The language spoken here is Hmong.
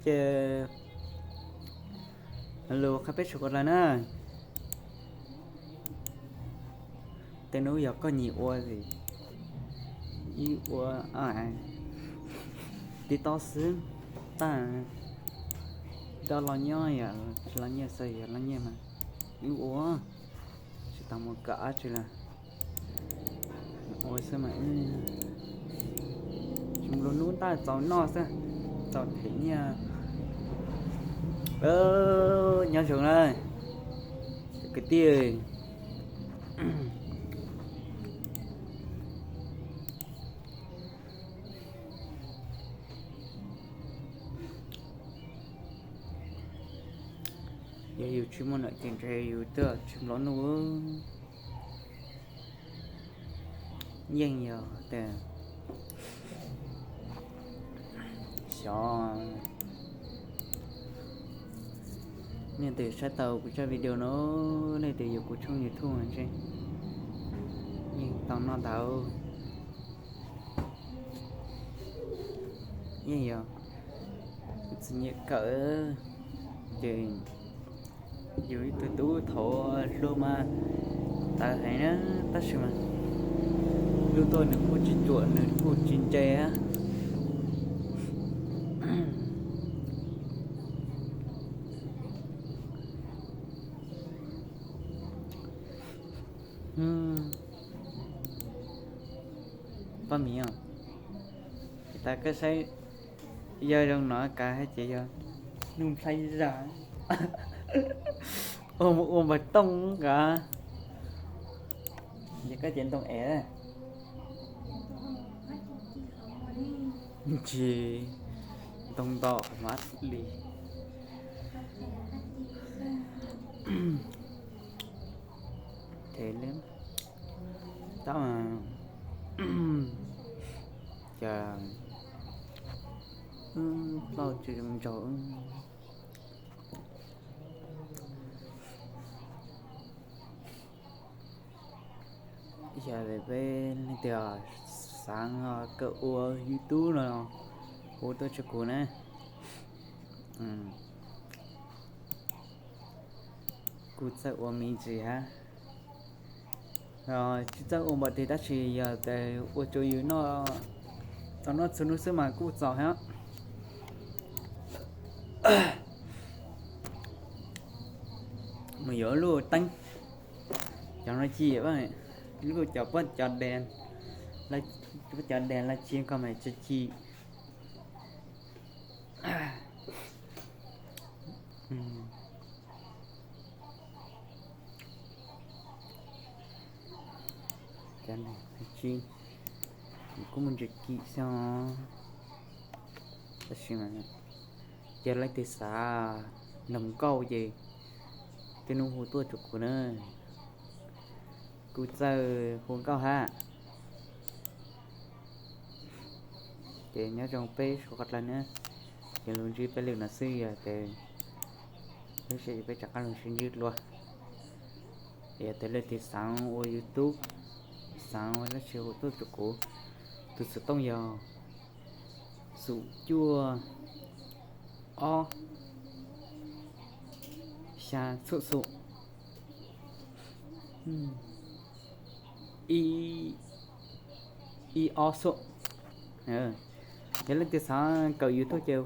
Ces lus qhia peb sawv daws na, tej hnub yog koj nyiam ua, ib ua, TikTok xwb, tag, tsis tau los nyob, yog tsis los nyiaj xwb, yog los nyiaj mas wb ua, tsis tau mus kawm dab tsi li, ua xwb mas wb tsis mus lub hnub ntaj txaus noj xwb, txaus them nyiaj. Nyob zoo na kwv tij. Yog yus tsis muaj nom ces ntshe yus twb tsis nplua nuj. Yeej yog tias xyov nej twg saib tau kuv tsab video no, nej twg yuav kuv tshooj YouTube ntshe yeej tau noj ntau. Yeej yog txom nyem kawg, ces yus ib tug tub thaum hluas mas tawv heev na, tab sis mas lub tuaj nws kuj tsis cuam, nws kuj tsis ntse. Paj miv, tas koj saib, yog zoo no kav hais ces yog nug nplhaib zaj, ua npawg tooj kav, ces koj ces ntoo ev, tsis ntoo nto mas li. Ces li tab, ces plaub tsis zoo nraug. Yog peb leej twg xav kawm ua YouTube no, hu tuaj rau kuv na. Kuv txawj ua me ntsis hab, tsis txawj ua npaum twg tab sis yog ua rau yus noj, tau noj txhua hnub xwb mas kuj txaus hab. Mus yuav lub teeb, cov no ci, lub cov pob cov dees, pob cov dees laj ci ko mas tsis ci. Cov no ci, kuj muaj ntsis kim xwb os. Tab sis mas yog leej twg xav mloog nkauj ces tej hnub hu tuaj rau kuv na, kuv txawj hu nkauj hab. Ces nyob zoo peb suav qhov dlawg na, ces lug ntsib peb lwm no xwb, yog tes lub sij hawm peb rov qab lug sib ntsib dlua. Yog tes leej twg xaav ua YouTube, xaav ua dab tsi hu tuaj rau kuv. Tus xov tooj yog xum cuaj ob xya xuj xum ib ob xuj. Yog leej twg xaav kawm YouTube ces hu